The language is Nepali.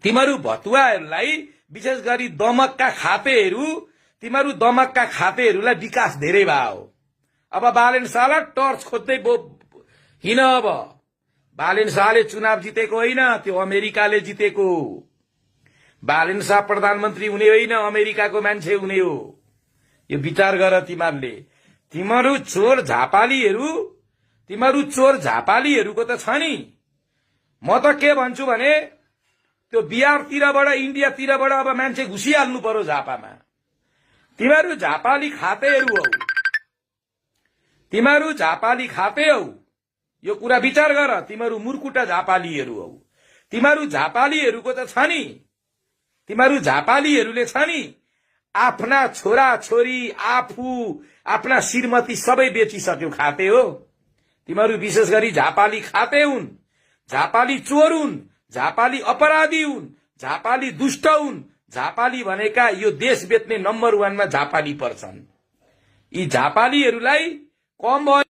तिमीहरू भतुवाहरूलाई विशेष गरी दमकका खापेहरूलाई विकास धेरै भयो। अब बालेन शाहलाई टर्च खोज्दै हिँड। अब बालेन शाहले चुनाव जितेको होइन, त्यो अमेरिकाले जितेको। बालेन शाह प्रधानमन्त्री हुने होइन, अमेरिकाको मान्छे हुने हो। यो विचार गर तिमीहरूले। तिमीहरू चोर झापालीहरूको त छ नि। म त के भन्छु भने त्यो बिहारतिरबाट इन्डियातिरबाट अब मान्छे घुसिहाल्नु पर्यो झापामा। तिमीहरू झापाली खाते हौ। यो कुरा विचार गर। तिमीहरू मुर्कुटा झापालीहरू हौ। तिमीहरू झापालीहरूको त छ नि। तिमीहरू झापालीहरूले छ नि आफ्ना छोरा छोरी आफू आफ्ना श्रीमती सबै बेचिसक्यो खाते हो। तिमीहरू विशेष गरी झापाली खाते हुन्, झापाली चोर हुन्, झापाली अपराधी हुन्, झापाली दुष्ट हुन्। झापाली भनेका यो देश बेच्ने नम्बर 1 मा झापाली पर्छन्। यी झापालीहरूलाई कम